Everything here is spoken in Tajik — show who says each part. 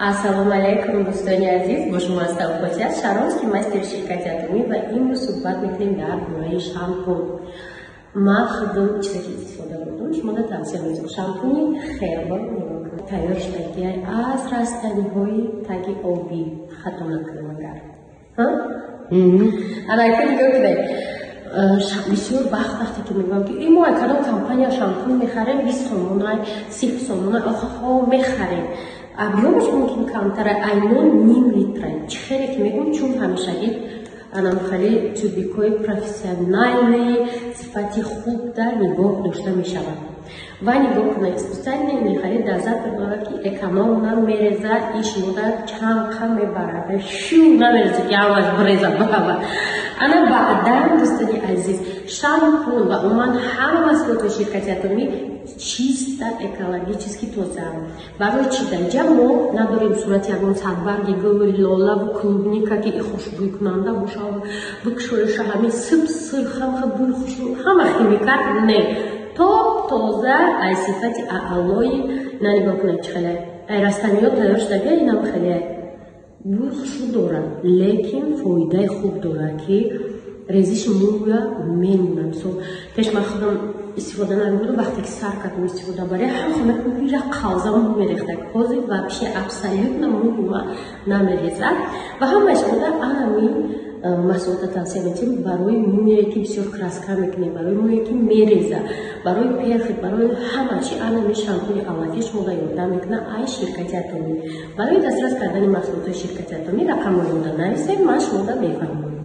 Speaker 1: Ассалому алайкум, дӯстони азиз! Бо шумо ҳастам, Фотиҳа Шаронский, мастери ширкати Атомӣ, ва имрӯз суҳбат мекунем дар бораи шампун. Ман худам чизе ки истифода бурдум, шуморо тавсия медиҳам. Шампуни Хербал тайёр шудагиай аз растаниҳои таги обӣ, хато накунам агар. Анака нигоҳ кунед. Бисёр вақт вақте ки мегӯям, ки мо кадом компания шампун мехарем, 20 сомонай, 30 сомонай, охо, мехарем, объёмаш мумкин камтара, аймон ним литра. Чӣ хеле ки мегӯм, чун ҳамешагӣ анамхали тюбикҳои профессиональный, сифати хуб дар нигоҳ дошта мешавад. Ва нигоҳ кунед, специально мехали дозатор дорад, ки экономно мереза, и шумода чанд қа мебарад, шу намереза, ки ҳамаш биреза барава. Ана баъдан, дӯстони азиз, шампун ва умуман ҳама маҳсулоти ширкати Атомӣ чисто экологически тоза. Барои чӣ? Дар мо надорем сурати ягон садбарги гул, лолаву клубника, ки хушбӯйкунанда бошад, бикушоиша, ҳамин сиб сирх, ҳама бӯи хушбӯ, ҳама химикат не, топ тоза, ай сифати аълои. На, нигоҳ кунед, чӣ хеле ай растаниҳо тайёр шудага. Инам хеле бӯи хушбӯ дорад, лекин фоидаи хуб дорад, ки резиши мӯя мемонад. Мисол, пеш ман худам истифода намебурдам, вақте ки сар кардам истифода баря, ҳама як қалза мӯ мерехтак. Ҳозир вообще абсолютно мӯи намерезад. Ва ҳамаи шумода анами маҳсулота тавсия медиҳем: барои мӯе ки бисёр краска мекунем, барои мӯе ки мереза, барои перхоть, барои ҳама чи анами шампуни Алафи шумода ёрдам мекунад ай ширкати Атомӣ. Барои дастрас кардани маҳсулотҳои ширкати Атомӣ рақамҳои мода нависем, ман шумода мефаҳмам.